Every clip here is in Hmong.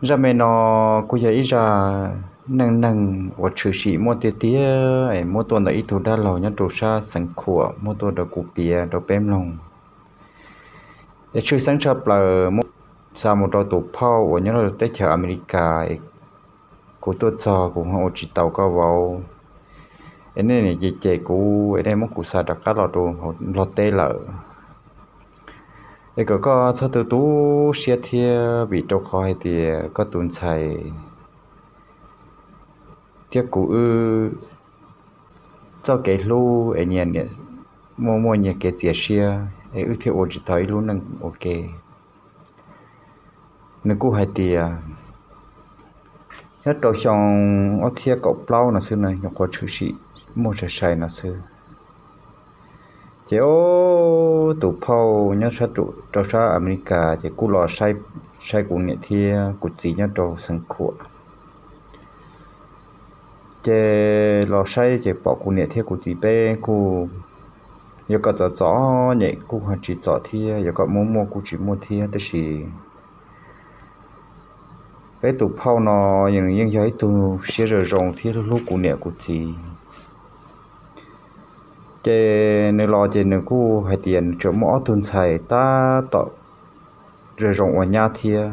Zaj me no kuj yog ib zaj neej neeg uas tshwm sim muaj tiag tiag es muab tuaj ntawm ib tug dab laug nyob rau sab Xeev Khuam muab tuaj rau kuv piav rau peb mloog. Es tshwj xeeb tshaj plaws muab xa mus rau tus phauj uas nyob rau teb chaws Amelikas es kuv tuaj txog kuv ho ua tsis tau koj vauv, es nej niam ces cem kuv es nej muab kuv xa rov qab los rau hauv Nplog teb lawm. Es kom koj txhob tu tu siab thiab vim rau qhov hais tias koj tus ntxhais thiab kuv wb txoj kev hlub es nyias muaj muaj nyias kev txias siab es wb thiaj ua tsis tau ib lub neej ua ke. Nws kuj hais tias nyob rau xyoo ob txhiab kaum plaub no xwb no nyuam qhuav tshwm sim muaj sai sai no xwb. Ces tus phauj nyob rau sab Amelikas ces kuj los saib kuv niam thiab kuv txiv nyob rau Xeev Khuam. Ces los saib ces pom kuv niam thiab kuv txiv peb kuj, yog kom txom txom nyem kuj ho tsis txom thiab, yog kom muaj muaj kuj tsis muaj thiab, tab sis peb tus phauj no yeej yog ib tug siab zoo zoo thiab hlub kuv niam kuv txiv. Ces nws los ces nws kuj hais tias nws tseem muaj ob tug ntxhais tab tom zoo zoo ua nyab thiab.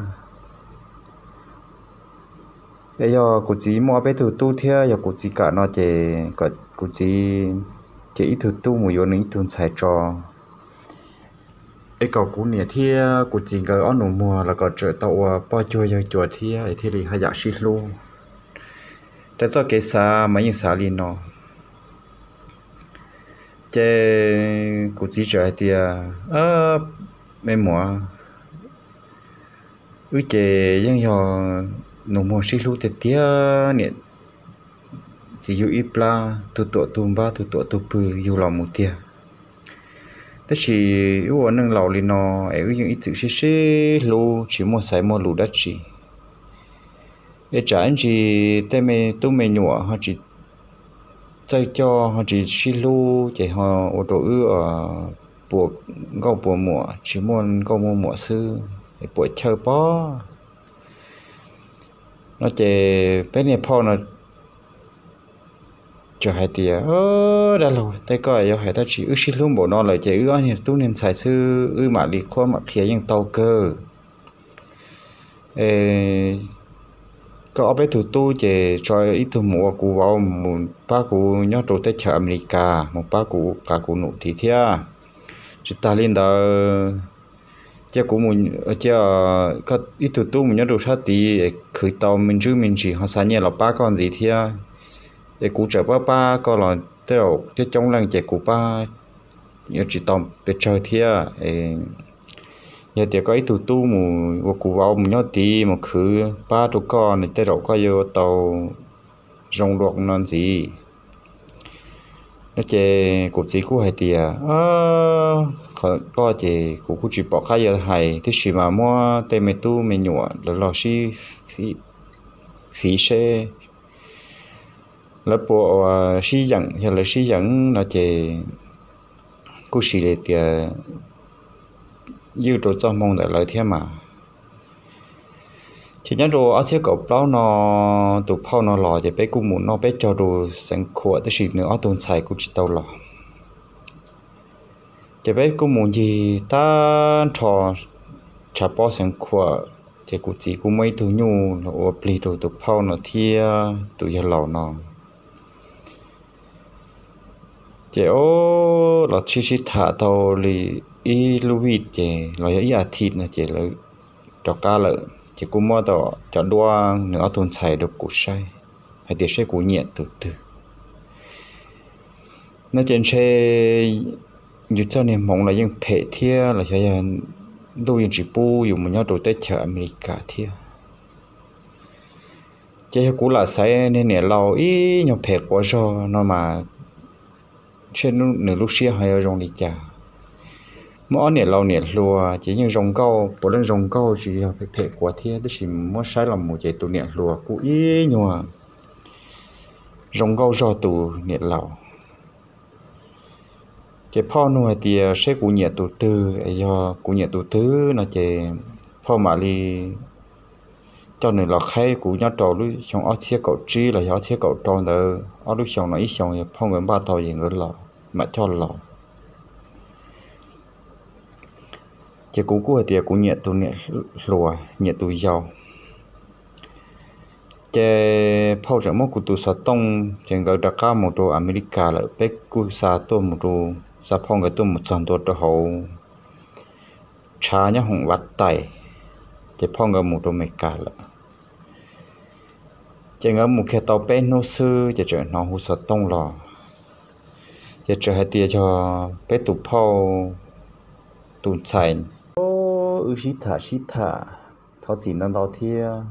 Es yog kuv txiv muaj peb tug tub thiab yog kuv txiv kam no ces kom kuv txiv ces ib tug tub mus yuav nws ib tug ntxhais tso. Es kom kuv niam thiab kuv txiv nkawd ob nus muag los kom tseem tau ua poj cuag yawg cuag thiab es thiaj li haj yam sib hlub. Rau txoj kev xav mas yeej xav li no. Ces kuv txiv txawm hais tias, me muam, wb ces yeej yog nus muag sib hlub tiag tiag, niam txiv yug ib plab, tug tuam tug npab tug tuam tug pw yug los mus tiag. Tab sis wb ua neej laus li no es wb yeej ib txwm sib sib hlub tsis muaj xaiv muaj lus dab tsi. Es tsam ib ntsis tej me tub me nyuam ho tsis txawj coj ho tsis sib hlub ces ho ua rau wb puas nkauj puas muam tsis muaj nkauj muaj muam xwb es puas chawj pob. No ces peb niag phauj no txawm hais tias, dab laug, tej koj yuav hais dab tsi, wb sib hlub npaum no lawm ces wb ob niag tub niag ntxhais xwb wb mam li qhuab mam qhia yeej tau kawg. Koj ob peb tug tub ces tso ib tug mus ua kuv vauv mus pab kuv nyob rau teb chaws Amelikas mus pab kuv qav kuv num tid thiab. Tsis tas li ntawd, cia kuv, cia ib tug tub mus nyob rau sab tid es khwv tau me ntsis me ntsis ho xa nyiaj los pab koj ntxiv thiab. Es kuv tseem pab pab koj los tej zaum coob coob leej ces kuv pab yuav tsis tau pes tsawg thiab. Yog tias koj ib tug tub mus ua kuv vauv mus nyob tid mus khwv pab rau koj nws tej zaum koj yuav tau zoo dua no ntxiv. No ces kuv txiv kuj hais tias, qhov koj ces kuv kuj tsis pom qab yuav hais tiam sis mas muab tej me tub me nyuam lawv los sib fiv seb lawv puas ua sib yeem, yog lawv sib yeem no ces kuj sis li tias ywj rau txoj hmoo ntawm lawv thiab mas. Ces nyob rau ob txhiab kaum plaub no tus phauj no los ces peb kuj mus noj peb caug rau Xeev Khuam tab sis nws ob tug ntxhais kuj tsis tau los. Ces peb kuj mus ncig tag nrho tshav pob Xeev Khuam, ces kuv txiv kuj muaj ib tug nyuj los ua plig rau tus phauj no thiab tus yawg laus no. Ces o, los sib sib tham tau li ib lub vij ces los yog ib as thiv no ces lawv rov qab lawm ces kuj muab tau cov duab nws ob tug ntxhais rau kuv saib hais tias saib kuv nyiam tus twg. No ces ntshe yus txoj niag hmoov los yeej phem thiab los xyov yog ntuj yeej tsis pub yus mus nyob rau teb chaws Amelikas thiab. Ces yog kuv lam xaiv niag niam laus ib nyuag phem quav zog no mas, ntshe nws lub siab ho yuav zoo li cas. Muaj ob niam laus niam hluas ces yeej zoo nkauj, puav leej zoo nkauj tsis yog phem phem quav thiab, tab sis muab saib los mus ces tus niam hluas kuj ib nyuag zoo nkauj zog tus niam laus. Ces phauj nug hais tias seb kuv nyiam tus twg, yog kuv nyiam tus twg no ces phauj mam li coj nws los qhaib kuv nyob rau lub xyoo ob txhiab kaum tsib los yog ob txhiab kaum rau ntawd, ob lub xyoo no ib xyoos yog phauj nkawd npaj tau ces nkawd los mam coj los. Ces kuv kuj hais tias kuv nyiam tus niam hluas, nyiam tus yau. Ces phauj tseem muab kuv tus xov tooj, ces nkawd rov qab mus rau Amelikas lawm, peb kuj xa tuaj mus rau, xa phauj nkawd tuaj mus txog ntua rau hauv tshav nyob hoom Vaj Tais, ces phauj nkawd mus rau Amelikas lawm. Ces nkawd mus kiag tau peb hnub xwb ces tseem hnov hu xov tooj los, ces tseem hais tias yog peb tus phauj tus ntxhais. Wb sib tham sib tham, thov txim ntau ntau thiab.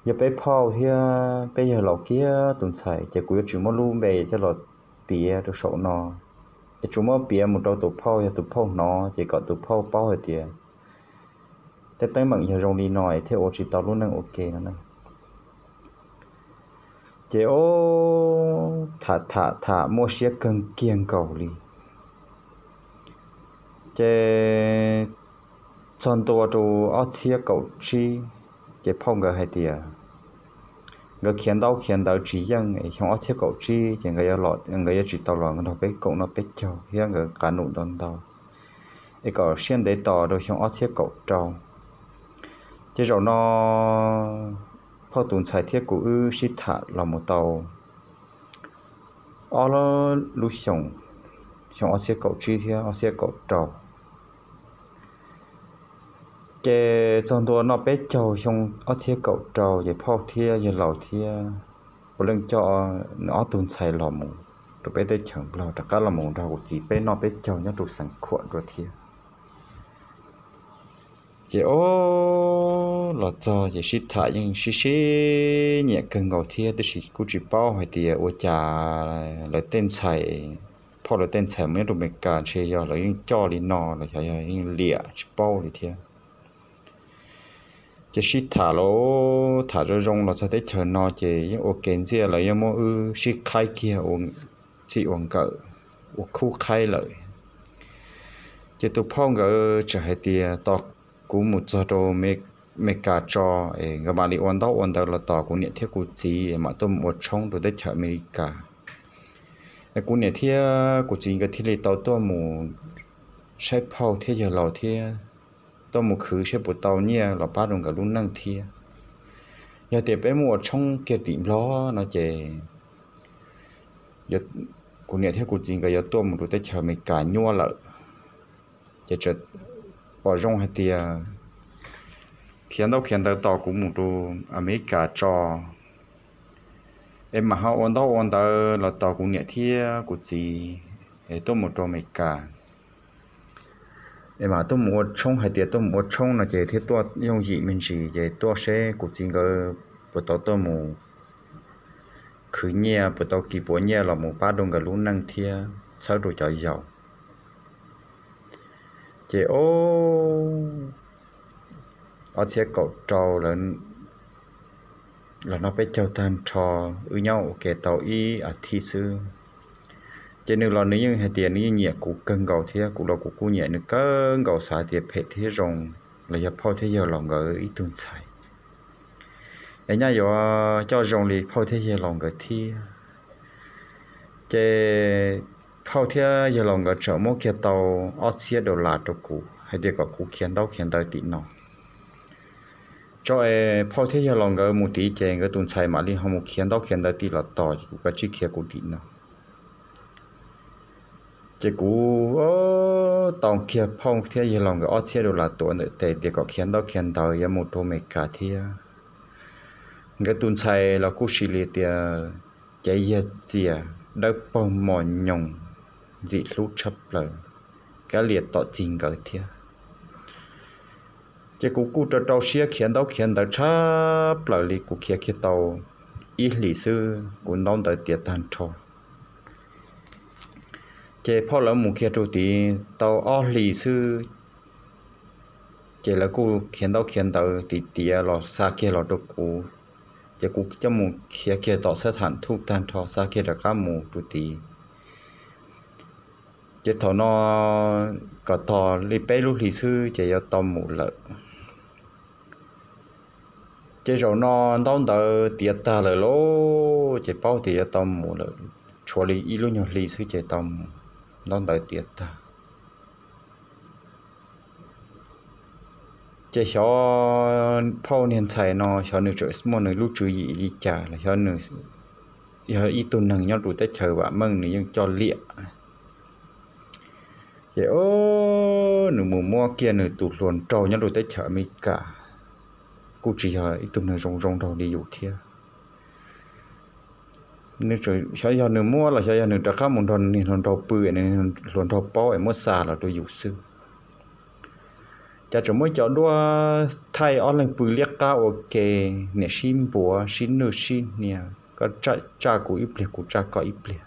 Yog peb phauj thiab peb yawg laus kiag tus ntxhais ces kuv yuav tsis muab lub npe coj los piav rau saum no, es tsuas muab piav mus rau tus phauj, yog tus phauj hnov ces kom tus phauj paub hais tias tej teeb meem yog zoo li no es thiaj ua tsis tau lub neej ua ke no na. Ces o, tham tham tham muaj siab kawg kiag nkaus li. Ces txog ntua rau ob txhiab kaum tsib, ces phauj nkawd hais tias nkawd khiav ntaub khiav ntawv tsis yeej, xyoo ob txhiab kaum tsib ces nkawd yuav tsis tau los nrog peb koom noj peb caug thiab nkawd qav num ntau ntau, es kom siab ntev tos rau xyoo ob txhiab kaum rau. Ces zaum no phauj tus ntxhais thiab kuv wb sib tham los mus tau ob lub xyoos, xyoo ob txhiab kaum tsib thiab ob txhiab kaum rau. Ces txog ntua noj peb caug xyoo ob txhiab kaum rau ces phauj thiab yawg laus thiab puav leej coj nws ob tug ntxhais los mus rau peb teb chaws Nplog, rov qab los mus nrog kuv txiv peb noj peb caug nyob rau Xeev Khuam dua thiab. Ces o, los txog ces sib tham yeej sib sib nyiam kawg nkaus thiab, tiam sis kuj tsis paub hais tias ua cas lawv tej ntxhais, phauj lawv tej ntxhais mus nyob rau Amelikas ntshe yog lawv yeej coj li no los xyov yog yeej liam tsis paub li thiab. Ces sib tham los tham zoo zoo los txog teb chaws no ces yeej ua ke ntxiaj, lawv yeej muab wb sib qhaib kiag ua txij ua nkawm, ua khub qhaib lawm. Ces tus phauj nkawd tseem hais tias tos kuv mus txog rau Amelikas tso es nkawd mam li ua ntaub ua ntawv los tos kuv niam thiab kuv txiv mam tuaj mus ua tshoob rau teb chaws Amelikas. Es kuv niam thiab kuv txiv nkawd thiaj li tau tuaj mus saib phauj thiab yawg laus thiab tuaj mus khwv saib puas tau nyiaj los pab rau nkawd lub neej thiab. Yog tias peb muab ua tshoob kiag tim Nplog no ces kuv niam thiab kuv txiv nkawd yuav tuaj mus rau teb chaws Amelikas nyuaj lawm. Ces tseem pom zoo hais tias khiav ntaub khiav ntawv tos kuv mus rau Amelikas tso, es mam ho ua ntaub ua ntawv los tos kuv niam thiab kuv txiv es tuaj mus rau Amelikas, es mam tuaj mus ua tshoob, hais tias tuaj mus ua tshoob no ces thiaj tuaj yooj yim me ntsis, ces tuaj seb kuv txiv nkawd puas tau tuaj mus khwv nyiaj, puas tau kis puas nyiaj los mus pab rau nkawd lub neej thiab txhawb rau cov yau. Ces o, ob txhiab kaum rau lawm, los noj peb caug tag nrho, wb nyob ua ke tau ib as thiv xwb, ces nws los nws yeej hais tias nws yeej nyiam kuv kawg nkaus thiab kuv los kuv kuj nyiam nws kawg nkaus, xav tias phem thiab zoo los yog phauj thiab yawg laus nkawd ib tug ntxhais, es nyaj yuav coj zoo li phauj thiab yawg laus nkawd thiab. Ces phauj thiab yawg laus nkawd tseem muab kiag tau ob txhiab dollar rau kuv hais tias kom kuv khiav ntaub khiav ntawv tim no tso, es phauj thiab yawg laus nkawd mus tid ces nkawd tus ntxhais mam li ho mus khiav ntaub khiav ntawv tim los tos, ces kuv kav tsij khiav kuv tim no. Ces kuv tau kiag phauj thiab yawg laus nkawd ob txhiab dollar tuav ntawm tes tias kom khiav ntaub khiav ntawv yuav mus rau Amelikas thiab. Nkawd tus ntxhais los kuj sis li tias cev yag txias dawb paug mos nyoos ntxim hlub tshaj plaws, kab lias tom txig nkawd thiab. Ces kuv kuj rau rau siab khiav ntaub khiav ntawv tshaj plaws li, kuv khiav kiag tau ib hlis xwb kuv ntaub ntawv tiav tag nrho. Ces phauj lawv mus kiag rau tid tau ob hlis xwb, ces lawv kuj khiav ntaub khiav ntawv tiav tiav los xa kiag los rau kuv. Ces kuv coj mus khiav kiag tom xab tham thuj tag nrho, xa kiag rov qab mus rau tid. Ces thaum no kom tos li peb lub hlis xwb ces yuav tau mus lawm. Ces zaum no ntaub ntawv tiav tag lawm lauj, ces paub tias yuav tau mus lawm, tshuav li ib lub nyuag hli xwb ces tau mus. Ntaub ntawv tiav tag, ces xyov phauj niag ntxhais no xyov nws tseem muaj nws lub tswv yim li cas los xyov nws yog ib tug neeg nyob rau teb chaws vam meej nws yeej coj liam. Ces o, nws mus muab kiag nws tus hluas nraug nyob rau teb chaws Amelikas, kuj tsis yog ib tug neeg zoo zoo nraug li yus thiab. Xyov yog nws muab los xyov yog nws rov qab mus nrog nws hluas nraug pw, nws hluas nraug paub es muab xa los rau yus xwb. Cas tseem muab cov duab thaij ob leeg pw liab qab ua ke, niam sib npuav sib nwj sib hnia, koj tsaj kuv ib pliag kuv tsaj koj ib pliag.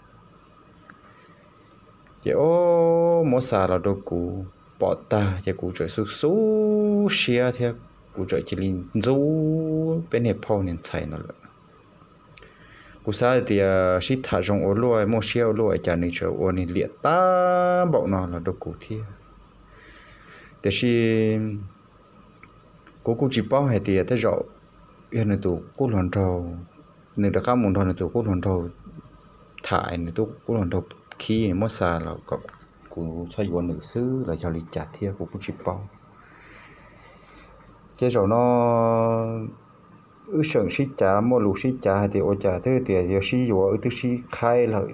Ces o, muab xa los rau kuv pom tag ces kuv txawm xub xub siab thiab kuv txawm cia li ntxub peb niag phauj niag ntxhais no lawm. Kuv xav hais tias sib tham zoo ua luaj muaj siab ua luaj cas nws tseem ua niag liam tag npaum no los rau kuv thiab. Tiam sis kuv kuj tsis paub hais tias tej zaum yog nws tus qub hluas nraug, nws rov qab mus nrog nws tus qub hluas nraug tham, nws tus qub hluas nraug khib nws muab xa los kom kuv txhob yuav nws xwb los yog li cas thiab kuv kuj tsis paub. Ces zaum no wb seem sib cav muaj lus sib cav hais tias ua cas twb tias yuav sib yuav wb twb sib qhaib lawm,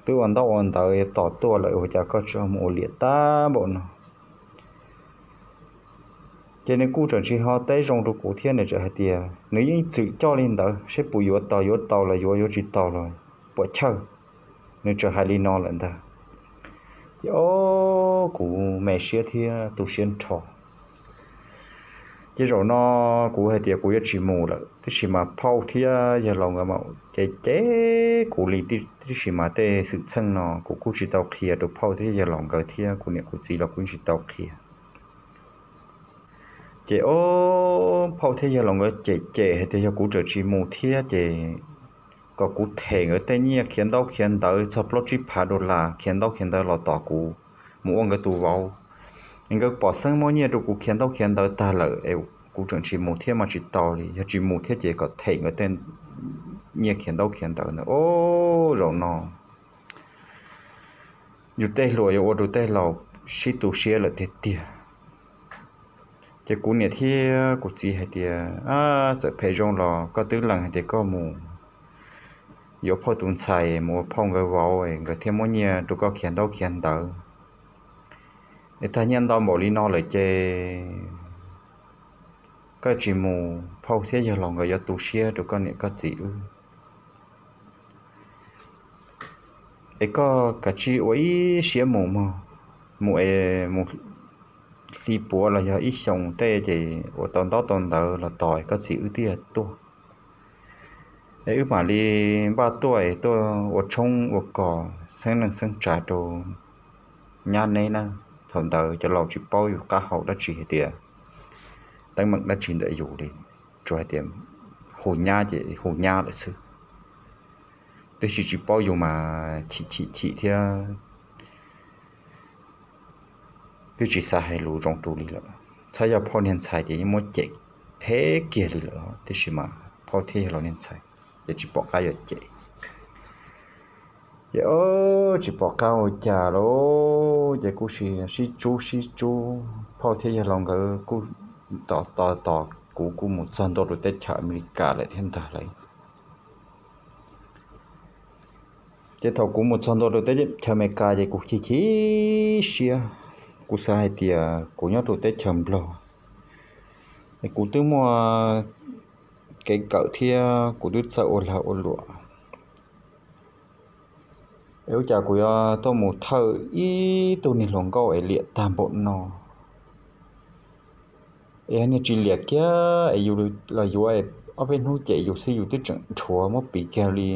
twb ua ntaub ua ntawv tos tuaj lawm ua cas koj tseem mus ua liam tag npaum no. Ces nws kuj tseem tsis ho teb zoo rau kuv thiab, nws tseem hais tias nws yeej txwm coj li ntawd seb puas yuav tau, yuav tau los yuav, yuav tsis tau los puas chawj. Nws tseem hais li no lawm ntag. Ces o, kuv me siab thiab tu siab nrho. Ces zaum no kuv hais tias kuv yuav tsis mus lawm, tiam sis mas phauj thiab yawg laus nkawd mas cem cem kuv li, tiam sis mas tej xwm txheej no kuv kuj tsis tau qhia rau phauj thiab yawg laus nkawd thiab kuv niam kuv txiv los kuv tsis tau qhia. Ces o, phauj thiab yawg laus nkawd cem cem hais tias yog kuv tseem tsis mus thiab ces kom kuv them nkawd tej nyiaj khiav ntaub khiav ntawv txog plaub tsib phav dollar khiav ntaub khiav ntawv los tos kuv mus ua nkawd tus vauv. Nkawd pom xeeb muab nyiaj rau kuv khiav ntaub khiav ntawv tag lawm es kuv tseem tsis mus thiab mas tsis tau li, yog tsis mus thiab ces kom them nkawd tej nyiaj khiav ntaub khiav ntawv ntawd. O, zaum no yus tej hluas yuav ua rau tej laus sib tu siab lawm tiag tiag. Ces kuv niam thiab kuv txiv hais tias, txawm phem zoo los koj twb lees hais tias koj mus yuav phauj tus ntxhais mus ua phauj nkawd vauv, nkawd thiaj muab nyiaj rau koj khiav ntaub khiav ntawv. Es tag nyiaj ntau npaum li no lawm ces koj tsis mus, phauj thiab yawg laus nkawd yuav tu siab rau koj niam koj txiv wb. Es koj kav tsij ua ib siab mus mog, mus es mus hli puav los yog ib xyoos tej ces ua tau ntaub tau ntawv los tos koj txiv wb thiaj tuaj. Es wb mam li npaj tuaj es tuaj ua tshoob ua kos xeeb neej xeeb tsav rau nyab neb na. Thaum ntawd cov laus tsis paub yus qab hau dab tsi hais tias teeb meem dab tsi ntawm yus li, tsuas hais tias hu nyab ces hu nyab lawm xwb. Tiam sis tsis paub yus mas chim chim chim thiab twb tsis xav hais lus zoo rau li lawm. Txhob yog phauj niag ntxhais ces yeej muab cem phem kiag li lawm, tiam sis mas phauj thiab yawg laus niag ntxhais ces tsis pom qab yuav cem. Ces o, tsis pom qab ua cas lawm ces kuj sib sib tsub sib tsub, phauj thiab yawg laus nkawd kuj tos tos tos kuv kuj mus txog ntua rau teb chaws Amelikas lawm thiab ntag lauj. Ces thaum kuv mus txog ntua rau teb chaws Amelikas ces kuv chim chim siab, kuv xav hais tias kuv nyob rau teb chaws Nplog es kuv twb muaj kev kawm thiab kuv twb txawj ua lag ua luam. Es ua cas kuv yuav tuaj mus thawj ib tug niag hluas nkauj es liam tag npaum no? Es niag tsis liam kiag es yus los yuav ob peb hnub cem yus xwb yus twb tseem dhuav muab piv kiag li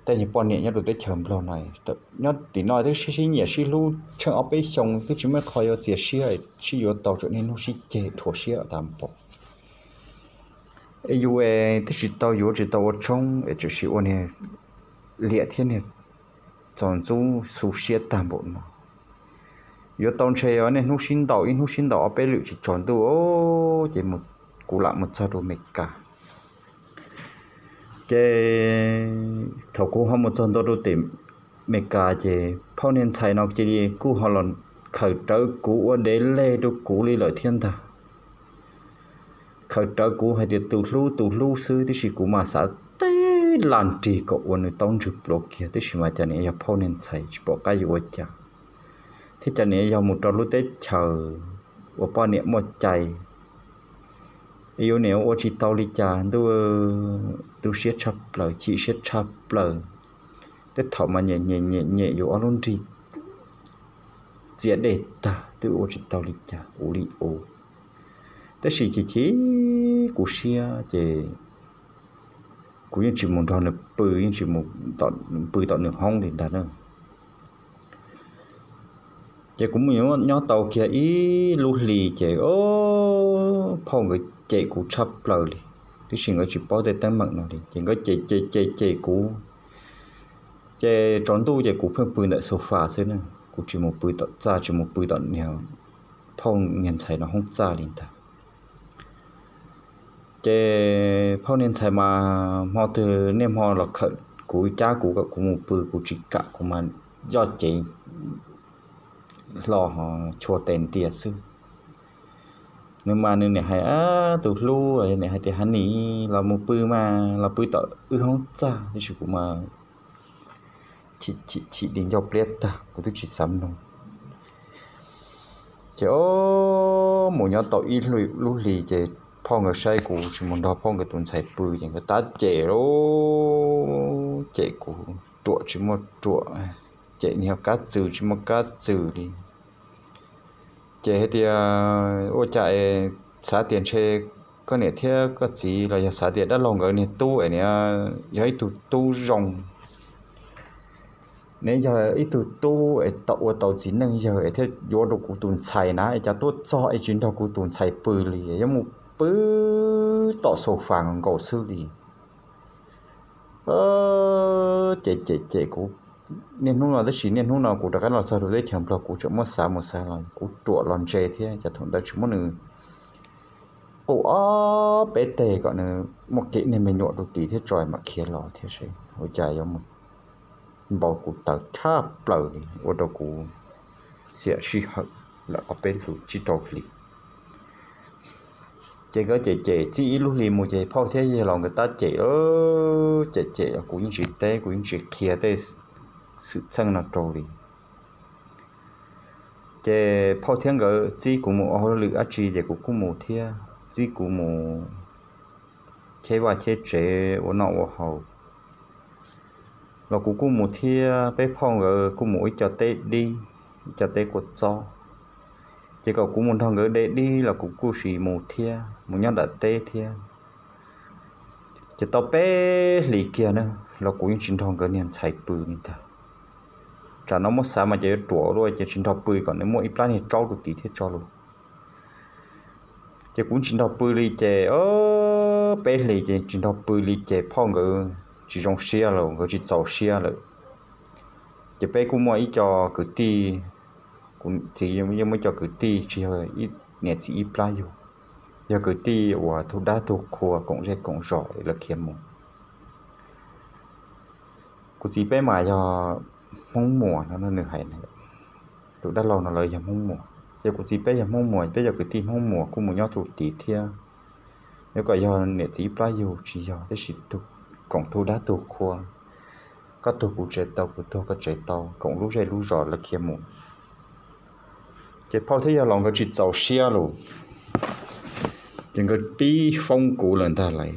tej niag poj niam nyob rau teb chaws Nplog no. Nyob tim no twb sib sib nyiam sib hlub tsheej ob peb xyoos twb tsis muaj qho yuav txias siab, sib yuav tau tseem niaj hnub sib ceg dhuav siab tag npaum. Es yus es twb tsis tau yuav tsis tau ua tshoob es tseem sim ua niag liam thiab niag txaus ntxub xu siab tag npaum no. Yuav tau ntshe niaj hnub sib ntaus ib hnub sib ntaus ob peb lwm tsis tsaus ntuj, ces mus kuv lam mus txog rau Amelikas. Ces thaum kuv ho mus txog ntua rau tim Amelikas ces phauj niag ntxhais no cia li kuj ho los khaws rawv kuv ua dev lej rau kuv li lawm thiab ntag. Khaws rawv kuv hais tias tus hlub tus hlub xwb, tiam sis kuv mas xav teb laj nrig kom ua nws taub ntswg pluav kiag, tiam sis mas cas nim yog phauj niag ntxhais tsis pom qab yuav ua cas, thiab cas nim yog mus rau lub teb chaws uas poj niam muaj cai. Yus nim ua tsis tau li cas, ntuj, tu siab tshaj plaws, chim siab tshaj plaws. Tej thaum mas nyem nyem nyem nyem yus ob lub nrig txias dej tag, twb ua tsis tau li cas, ua li ua. Tab sis chim chim kuv siab ces kuv yeej tsis mus nrog nws pw, yeej tsis mus pw tom nws hoob li ntag na. Ces kuv mus nyob tau kiag ib lub hli ces phauj nkawd cem kuv tshaj plaws li, tiam sis nkawd tsis paub tej teeb meem no li, ces nkawd cem cem cem cem kuv. Ces tsaus ntuj ces kuv pheej pw ntawm sofa xwb na, kuv tsis mus pw tom txaj, tsis mus pw tom niag phauj niag ntxhais no hoob txaj li ntag. Ces phauj niag ntxhais mas hmo twg niaj hmo los khawm kuv, cab kuv kom kuv mus pw, kuv tsis kam, kuv mas yoj cev hlo chua tes ntias xwb. Nws mas nws niam hais, Ab, tus hlub, niam hais tias, Honey, los mus pw mas, los pw tom wb hoob txaj, tiam sis kuv mas chim chim chim di ncauj pliab tag, kuv twb tsis xav mloog. Ces o, mus nyob tau ib lub hli ces phauj nkawd saib kuv tsis mus nrog phauj nkawd tus ntxhais pw ces nkawd tab cem lawm, cem kuv ruam tsis muaj ruam, cem niag kab txwm tsis muaj kab txwm li. Ces hais tias, Ua cas es xav tias ntshe koj niam thiab koj txiv los yog xav tias dab laug nkawd niag tub es nws yog ib tug tub zoo, nws yog ib tug tub es tau ua tau txiv neej yawg es thiaj yuav rau kuv tus ntxhais na, es cas tuaj txog es tsis nrog kuv tus ntxhais pw li, yuav mus pw tom sofa nkaus xwb li. Ces cem cem kuv niaj hnub no, tab sis niaj hnub no kuv rov qab los txog rau teb chaws Nplog kuv tseem muab xav mus xav los kuv ruam los ntse thiab, cas thaum ntawd tsis muab nws qus ob peb teg kom nws muaj kev niag me nyuam rau tid thiab tso mam khiav los thiab seb, ua cas yuav mus npau kuv tawv tshaj plaws li, ua rau kuv xiam sij hawm lawm ob peb hlis tsib rau hlis. Ces nkawd cem cem txij ib lub hli mus ces phauj thiab yawg laus nkawd tab cem, cem cem los kuv yeej tsis teb, kuv yeej tsis qhia tej xwm txheej no rau li. Ces phauj thiab nkawd txib kuv mus ua hauj lwm dab tsi ces kuv kuj mus thiab, txib kuv mus cheb vaj cheb tsev ua noj ua haus los kuv kuj mus thiab. Peb phauj nkawd kuj mus ua ib co teb dib, ib co teb kua txob, ces kom kuv mus nrog nkawd de dib los kuv kuj sim mus thiab, mus nyob nram teb thiab. Ces tau peb hlis kiag na los kuv yeej tsis nrog nkawd niag ntxhais pw li ntag. Tsam no muab xav mas ces yuav ruam ua luaj, ces tsis nrog pw kom nws muaj ib plab niag tsaub rau tid thiab tso lus. Ces kuv tsis nrog pw li ces peb hlis ces tsis nrog pw li ces phauj nkawd tsis zoo siab lawm, nkawd tsis txaus siab lawm. Ces peb kuj muaj ib co kwv tij, kuv txiv yeej muaj ib co kwv tij tsis yog niam txiv ib plab yug, yog kwv tij uas tug dab tug qhua koom zej koom zos lawv khiav mus. Kuv txiv peb mas yog Hmoob Muas no nws hais, tus dab laug no lawv yog Hmoob Muas, ces kuv txiv peb yog Hmoob Muas, peb yog kwv tij Hmoob Muas kuj mus nyob rau tid thiab. Yuav kom yog niam txiv ib plab yug tsis yog, tab sis koom tug dab tug qhua, koj tuag kuv tsev tau, kuv tuag koj tsev tau, koom lub zej lub zos lawv khiav mus. Ces phauj thiab yawg laus nkawd tsis txaus siab lawm, ces nkawd pib foob kuv lawm ntag lauj.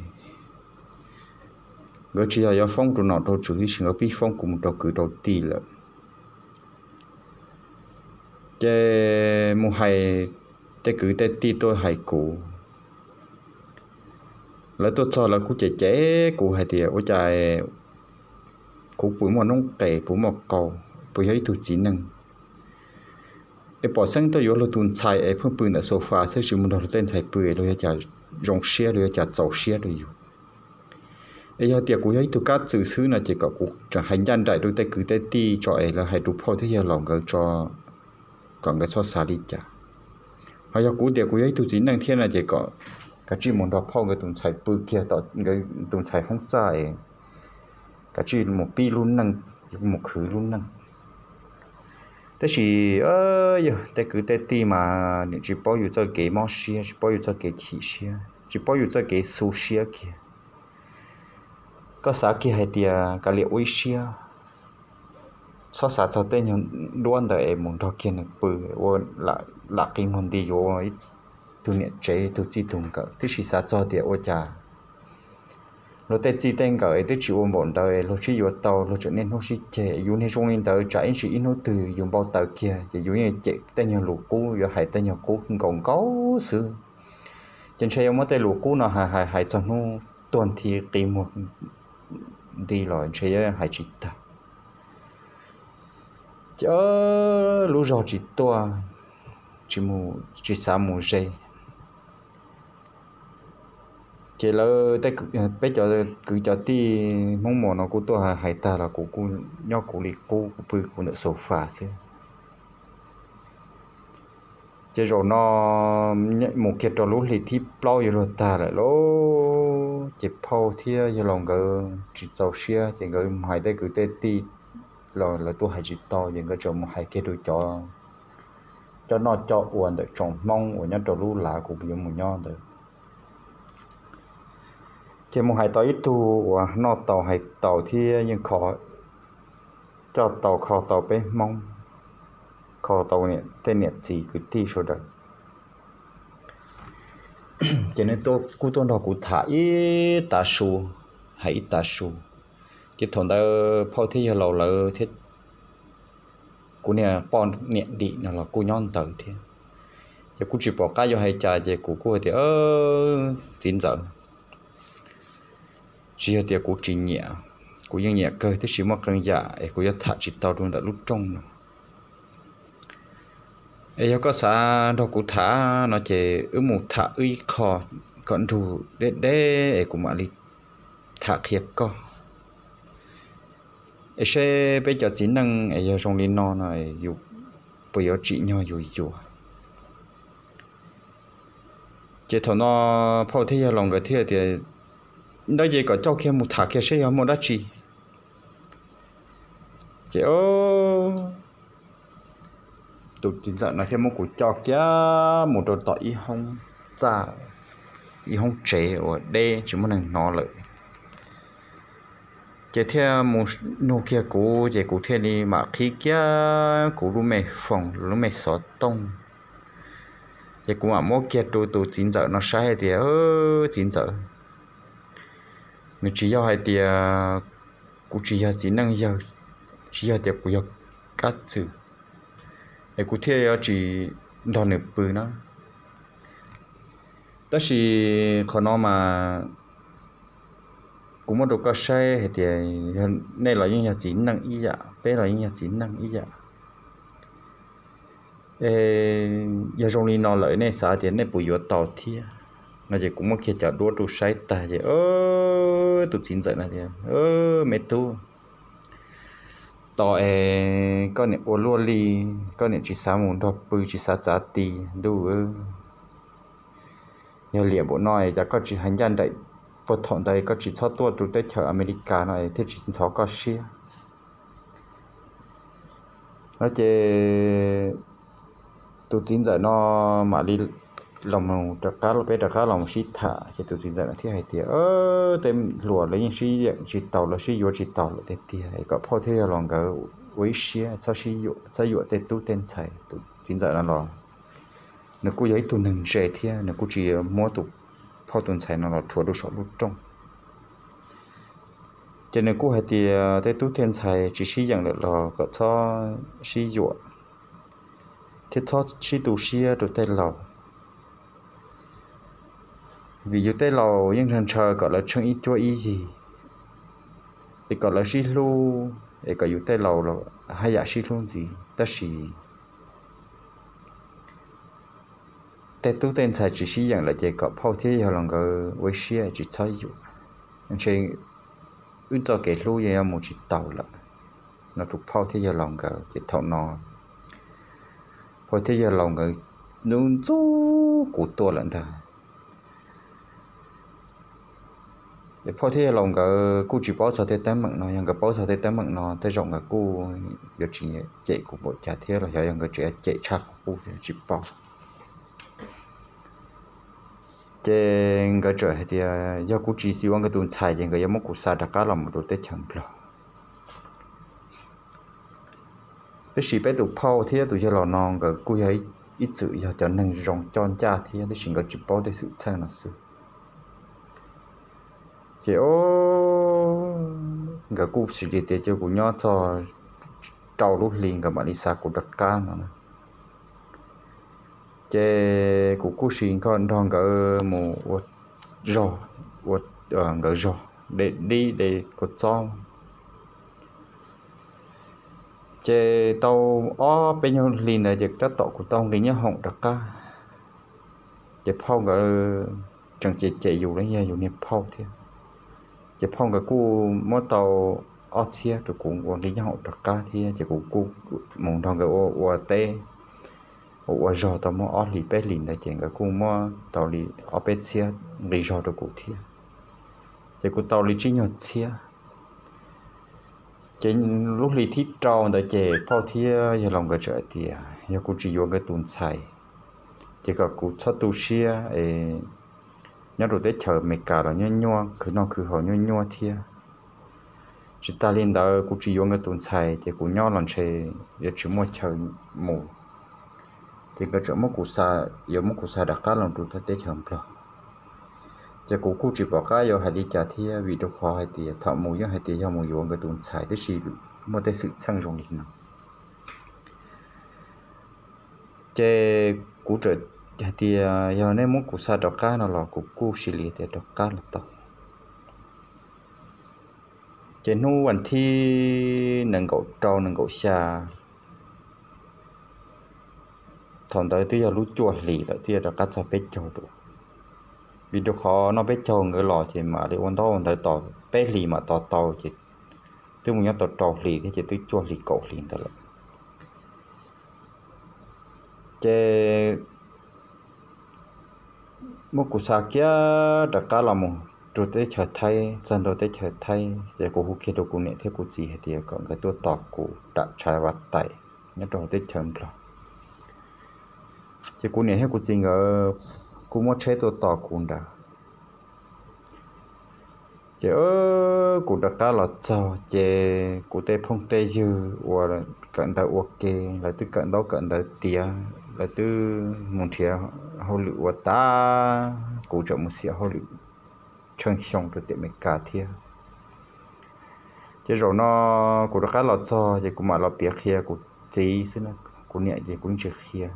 Nkawd tsis yog yuav foob rau nom rau tswv, tiam sis nkawd pib foob kuv mus rau kwv rau tij lawm. Ces mus hais, tej kwv tej tij tuaj hais kuv, lawv tuaj txog lawv kuj cem cem kuv hais tias ua cas kuv puas muaj noob qes, puas muaj qau, puas yog ib tug txiv neej. Es pom xeeb tuaj yuav luag tus ntxhais es pheej pw ntawm sofa xwb, tsis mus nrog luag tej ntxhais pw es luag yuav cas zoo siab, luag yuav cas txaus siab rau yus. Es yog tias kuv yog ib tug kab txwm xwb no ces kom kuv tseem hais ncaj nraim rau tej kwv tej tij tso es lawv hais rau phauj thiab yawg laus nkawd tso, kom nkawd txhob xav li cas. Ho yog kuv tias kuv yog ib tug txiv neej thiab no ces kom kav tsij mus nrog phauj nkawd tus ntxhais pw kiag tom nkawd tus ntxhais hoob txaj es kav tsij mus pib lub neej, mus khwv lub neej. Tab sis yog tej kwv tej tij mas nim tsis paub yus txoj kev mob siab, tsis paub yus txoj kev chim siab, tsis paub yus txoj kev xu siab kiag. Koj xav kiag hais tias kav liam ua ib siab, txhob xav txog tej nyuag duab ntawd es mus nrog kiag nws pw ua lam qi muag nti yuav ib tug niam tsev ib tug txij tug nkawm, tiam sis xav txog tias ua cas luag tej txij tej nkawm es twb tsis ua npaum ntawd es luag sib yuav tau, luag tseem niaj hnub sib ceg. Yus niag zoo li ntawd tsam ib ntsis ib hnub twg yus npau taws kiag ces yus yeej cem tej nyuag lus qub, yuav hais tej nyuag qub nkaus nkaus xwb. Ces ntshe yuav muab tej lus qub no hais hais hais txog hnub tuag nthi qi muag nti los ntshe yuav hais tsis tag. Ces lub zog tsis tuaj, tsis xav mus ze. Ces lawv, peb cov kwv cov tij Hmoob Muas no kuj tuaj hais tag los kuv kuj nyob kuv li qub, kuv pw kuv ntawm sofa xwb. Ces zaum no mus kiag rau lub hlis thib plaub yuav luag tag lawm lauj, ces phauj thiab yawg laus nkawd tsis txaus siab ces nkawd mus hais tej kwv tej tij los lawv tuaj hais tsis tau ces nkawd tseem mus hais kiag rau cov, cov noj cov ua ntawm tsoom Hmoob uas nyob rau lub lav kuv yuav mus nyob ntawd. Ces mus hais tau ib tug uas noj tau hais tau thiab yeej kho, coj tau kho tau peb Hmoob, kho tau tej niam txiv kwv tij sawv daws. Ces nws kuj tuaj nrog kuv tham ib tav su, hais ib tav su. Ces thaum ntawd phauj thiab yawg laus lawv thiab kuv niag poj niam dim no los kuj nyob ntawd thiab. Ces kuj tsis pom qab yuav hais cas ces kuv kuj hais tias, Txiv ntxawm, tsis yog tias kuv tsis nyiam, kuv yeej nyiam kawg, tiam sis muaj qee yam es kuv yuav tham tsis tau rau ntawm lub rooj no. Es yog koj xav nrog kuv tham no ces wb mus tham wb ib qho kom nrug deb deb es kuv mam li tham qhia koj. Es seb peb cov txiv neej es yog zoo li no no yus puas yuav tsim nyog yus yuav. Ces thaum no phauj thiab yawg laus nkawd thiaj tias, Ntawd ces kom coj kiag mus tham kiag seb yog muaj dab tsi. Ces tus txiv ntxawm no thiaj muab kuv coj kiag mus rau tom ib hoob txaj, ib hoob tsev uas deb tsis muaj neeg hnov lawm. Ces thiaj mus nug kiag kuv ces kuv thiaj li mam qhib kiag kuv lub me foos, lub me xov tooj. Ces kuv mam muab kiag rau tus txiv ntxawm no saib hais tias, Txiv ntxawm, nws tsis yog hais tias kuv tsis yog txiv neej yawg, tsis yog tias kuv yog kab txwm es kuv thiaj yuav tsis nrog nws pw na. Tab sis qhov no mas kuv muab rau koj saib hais tias nej los yeej yog txiv neej ib yam, peb los yeej yog txiv neej ib yam. Yog zoo li no lawm nej xav tias nej puas yuav tau thiab? No ces kuv muab kiag cov duab rau saib tag ces tus txiv ntxawm no tias, Me tub, tos es koj niam ua luaj li, koj niam tsis xav mus nrog pw, tsis xav txav ti, ntuj. Yog liam npaum no es cas koj tsis hais ncaj nraim puag thaum ntawd, koj tsis txhob tuaj rau teb chaws Amelikas no es thiaj tsis ntxhov koj siab. No ces tus txiv ntxawm no mam li los, peb rov qab los mus sib tham ces tus txiv ntxawm no thiaj hais tias, Tej hluas lawv yeej sib yeem tsis taus, lawv sib yuav tsis taus lawm tiag tiag es kom phauj thiab yawg laus nkawd ua ib siab, txhob yuam tej tub tej ntxhais. Tus txiv ntxawm no los nws kuj yog ib tug neeg ntse thiab nws kuj tsis muab tus phauj tus ntxhais no los rhuav rau saum lub rooj. Ces nws kuj hais tias tej tub tej ntxhais tsis sib yeem lawm los kom txhob sib yuam thiab txhob sib tu siab rau tej laus, vim yus tej laus yeej ntshaw ntshaw kom lawv tsheej ib cuab ib yig, es kom lawv sib hlub, es kom yus tej laus los haj yam sib hlub ntxiv. Tab sis tej tub tej ntxhais tsis sib yeem lawm ces kom phauj thiab yawg laus nkawd ua ib siab tsis txhob yuam, ntshe wb txoj kev hlub yeej yuav mus tsis taus lawm. No tus phauj thiab yawg laus nkawd ces thaum no phauj thiab yawg laus nkawd ntxub ntxub kuv tuaj lawm ntag. Es phauj thiab yawg laus nkawd kuj tsis paub txog tej teeb meem no, yog nkawd paub txog tej teeb meem no tej zaum nkawd kuj yuav tsis cem kuv npaum cas thiab los xyov yog nkawd tseem yuav cem tshaj qhov qub thiab tsis paub. Ces nkawd txawm hais tias yog kuv tsis yuav nkawd tus ntxhais ces nkawd yuav muab kuv xa rov qab los mus rau teb chaws Nplog. Tiam sis peb tus phauj thiab tus yawg laus no nkawd kuj yog ib txwm yog cov neeg zoo coj ncaj thiab, tiam sis nkawd tsis paub tej xwm txheej no xwb. Ces o, nkawd kuj xws li tias cia kuv nyob txog rau lub hli nkawd mam li xa kuv rov qab no na. Ces kuv kuj sim nrog nkawd mus ua zog, ua nkawd zog de dib de kua txob. Ces tau ob peb nyuag hli ntawd ces tab tom kuv tau nqi nyob hoom rov qab. Ces phauj nkawd tseem cem cem yus los yog yus niag phauj thiab. Ces phauj nkawd kuj muab tau ob txhiab rau kuv ua nqi nyob hoom rov qab thiab, ces kuv kuj mus nrog nkawd ua ua teb, ua ua zog tau muaj ob hlis peb hlis ntawd ces nkawd kuj muab tau li ob peb txhiab nqi zog rau kuv thiab. Ces kuv tau li tsib nyuag txhiab. Ces lub hli thib rau ntawd ces phauj thiab yawg laus nkawd txawm hais tias yog kuv tsis yuav nkawd tus ntxhais, ces kom kuv txhob tu siab es nyob rau teb chaws Amelikas los nyuaj nyuaj, khwv noj khwv haus nyuaj nyuaj thiab. Tsis tas li ntawd kuv tsis yuav nkawd tus ntxhais ces kuv nyob los ntshe yuav tsis muaj chaw mus. Ces nkawd txawm muab kuv xa, yuav muab kuv xa rov qab los rau teb chaws Nplog. Ces kuv kuj tsis pom qab yuav hais li cas thiab, vim rau qhov hais tias thaum mus yeej hais tias yog mus yuav nkawd tus ntxhais, tiam sis muaj tej xwm txheej zoo li no. Ces kuv txawm hais tias yog nej muab kuv xa rov qab no los kuv kuj sim li tias rov qab los tau. Ces hnub vas thib nees nkaum rau nees nkaum xya, thaum ntawd twb yog lub cuaj hlis lawm twb yog rov qab txog peb caug rau, vim rau qhov noj peb caug nkawd los ces mam li ua ntaub ua ntawv tos peb hlis mam tos tau, ces twb mus nyob tau rau hlis thiab ces twb cuaj hlis kaum hlis ntawd lawm. Ces muab kuv xa kiag rov qab los mus rau teb chaws Thaib, txog ntua teb chaws Thaib ces kuv hu kiag rau kuv niam thiab kuv txiv hais tias kom nkawd tuaj tos kuv ram tshav vaj tais nyob rau hauv teb chaws Nplog. Ces kuv niam thiab kuv txiv nkawd kuj muab tsheb tuaj tos kuv nrad. Ces kuv rov qab los txog ces kuv tej phooj tej ywg uas kawm ntawv ua ke, lawv twb kawm ntaub kawm ntawv tiav, lawv twb mus nrhiav hauj lwm ua tag, kuv tseem mus xiam hauj lwm tsheej xyoo rau tim Amelikas thiab. Ces zaum no kuv rov qab los txog ces kuv mam los piav qhia kuv txiv xwb, kuv niam ces kuv yeej tsis qhia.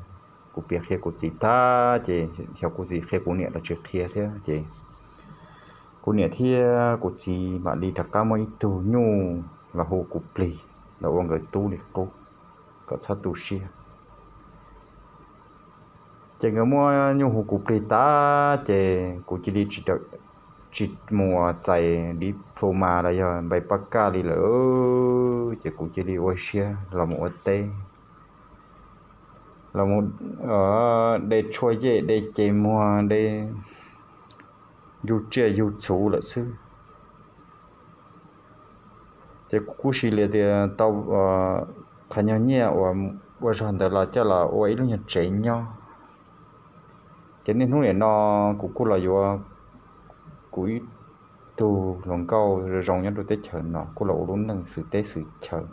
Kuv piav qhia kuv txiv tag ces xyov kuv txiv qhia kuv niam los tsis qhia thiab ces kuv niam thiab kuv txiv mam li rov qab muab ib tug nyuj los hu kuv plig los ua nkawd tub li qub kom txhob tu siab. Ces nkawd muab nyuj hu kuv plig tag ces kuv cia li tsis mus txais diploma los yog npaim pab kaj li lawm, ces kuv cia li ua siab los mus ua teb, los mus de tshuaj yej, de ces muag, de yug tsiaj yug txhuv lawm xwb. Ces kuv kuj sim li tias tau qhov nyuag nyiaj uas ua zog ntawd los coj los ua ib lub nyuag tsev nyob. Ces niaj hnub nim no kuv kuj los yuav kuv ib tug hluas nkauj zoo nyob rau teb chaws no kuj los ua lub neej xwm teb xwm chaw.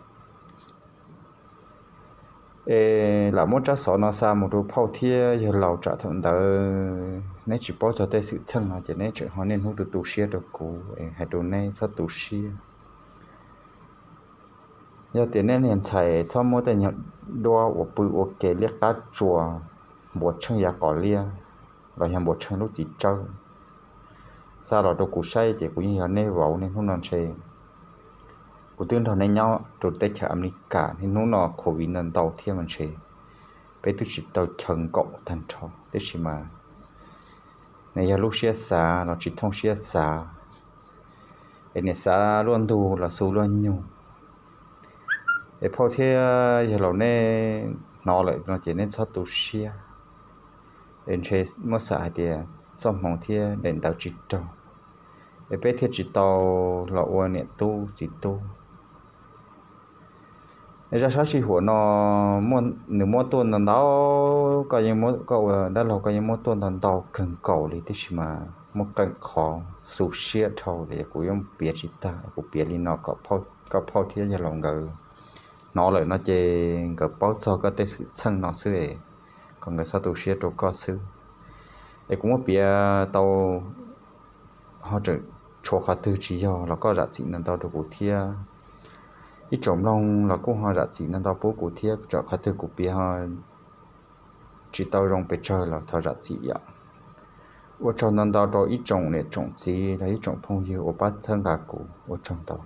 Es lam muab tsab xov no xa mus rau phauj thiab yawg laus tsam thaum ntawd neb tsis paub txog tej xwm txheej no ces neb tseem ho niaj hnub tu tu siab rau kuv, hais rau neb txhob tu siab. Yog tias neb niag ntxhais txhob muab tej nyuag duab uas pw ua ke liab qab tsuas, npuas tsheej yav qos liab los yog npuas tsheej lub txiv tsawb xa los rau kuv saib ces kuv yeej yog neb vauv. Niaj hnub no ntshe kuv twb nrog neb nyob rau teb chaws Amelikas, niaj hnub no covid ntau ntau thiab mas ntshe peb twb tsis tau chaw nkaum tag nrho, tiam sis mas nws yog lub siab xav los tsis thooj siab xav, es niam xav luaj ntug los xu luaj nyug. Es phauj thiab yawg laus neb hnov lawm no ces neb txhob tu siab, es ntshe muab xam hais tias txoj hmoov thiab daim ntawv tsis raug, es peb thiaj tsis tau los ua niam tub txiv tub. Zaj sab sij huam no nws muab tuaj ntau ntau, koj ua dab laug koj yeej muab tuaj ntau ntau kawg nkaus li, tiam sis mas muaj qee qhov xu siab dhau li kuv yuav piav tsis tag, kuv piav li no kom koj phauj thiab yawg laus nkawd hnov lawm no ces nkawd paub txog koj tej xwm txheej no xwb, kom nkawd txhob tu siab rau koj xwb. Es kuv muab piav tau ho tseem tshuav qhov twg tsis yog los koj zam txim ntau ntau rau kuv thiab. Ib tsoom mloog los kuj ho zam txim ntau ntau pub kuv thiab, txawm qhov twg kuv piav tsis tau zoo pes tsawg los thov zam txim yom. Ua tsaug ntau ntau rau ib tsoom niam tsoom txiv los ib tsoom phooj ywg uas pab txhawb nqa kuv, ua tsaug ntau.